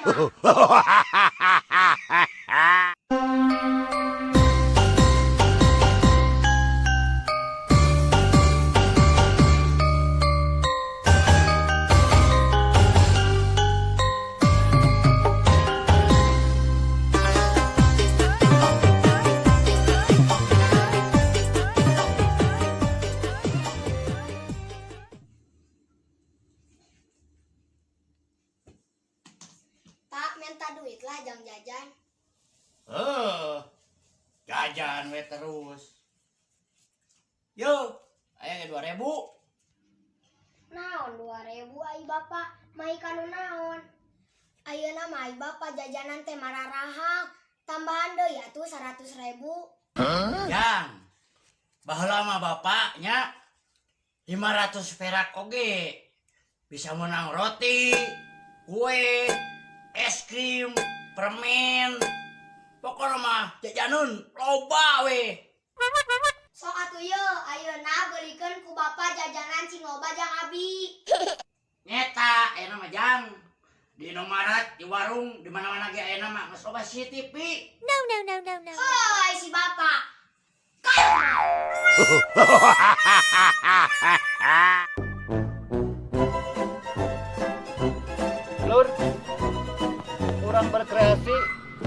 mah. Pak, minta duit lah jang jajan. Jajan we terus. Yo, aya ge 2000. Naon 2000 ai bapak, mai kanu naon? Ayeuna mah ai bapak jajanan teh mararahal. Tambahan deui atuh 100.000. Jang. Baheula mah bapaknya 500 perak oge bisa menang roti, kue, es krim, permen. Pokoknya mah jajanun loba we. Sok atuh ye, ayeuna beulikeun ku bapak jajanan cing loba jang abi. Nyeta ayeuna mah jang. Di Indomaret, di warung, di mana-mana ge ayeuna mah geus loba CCTV. No, no, no, no, no. Heuh, si bapak. Lur, kurang berkreasi,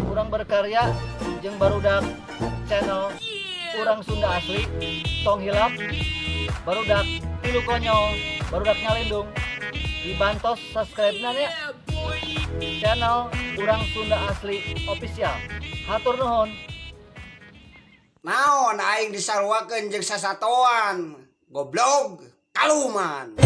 kurang berkarya, jeung barudak channel Urang Sunda Asli, tong hilap, barudak tilu konyol, barudak nyalindung, dibantos subscribe-na nya. Channel Urang Sunda Asli Official. Hatur nuhun. Naon aing disaruakeun jeung sasatoan. Goblog kaluman.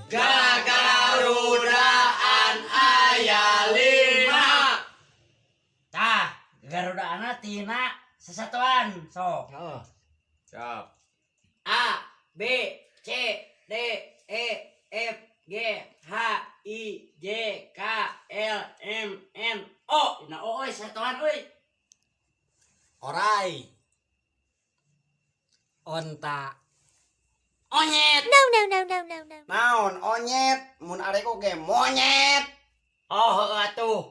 Gagarudaan aya 5. Tah, gagarudaanna tina sasatuan sok. Heeh. Siap. A B C D E F G H I J K L M N O. Dina O euy satuan euy. Orai. Onta. Onyet. No, no, no, no, no, no. Naon onyet mun arek oge monyet. Oh heueuh atuh.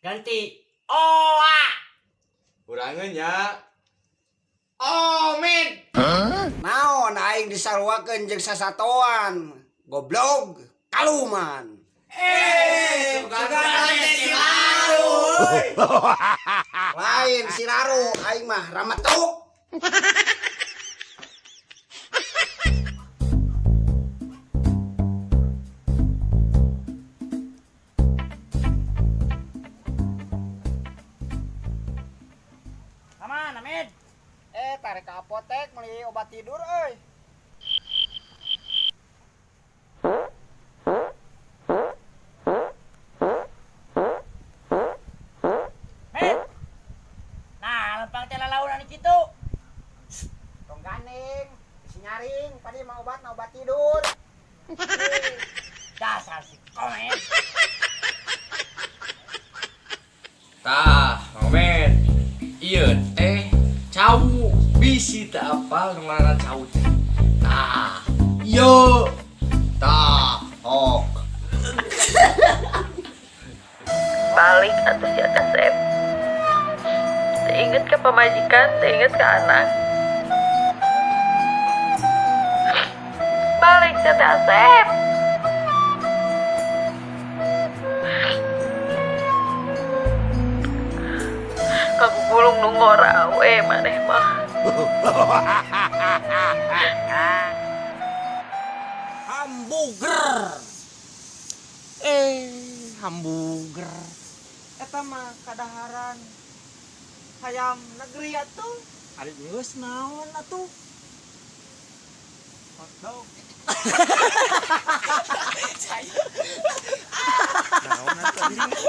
Ganti oa. Urangeun nya. Omid. Naon aing disaruakeun jeung sasatoan. Goblog kaluman. Sugan teh si Laru. Lain si Laru aing mah rametuk. Kamana, Med? Tarik ke apotek beli obat tidur euy. Med. Nah, lempang teh lalaunan kitu. Tong gandeng, bisi nyaring, padi mah obat na obat tidur. Dasar si Komet. Tah, Komet. Ieu teh cau bisi teu apal nu ngaranna cau teh. Tah, ieu. Tah, ok. Balik atuh si Asep. Teu inget ka pamajikan, teu inget ka anak. Balik si Asep. Kagugulung nu ngora we maneh mah. Hamburger. Hamburger. Eta mah kadaharan hayam negeri atuh. Ari geus naon atuh? Hotdog. Naon atuh anjing?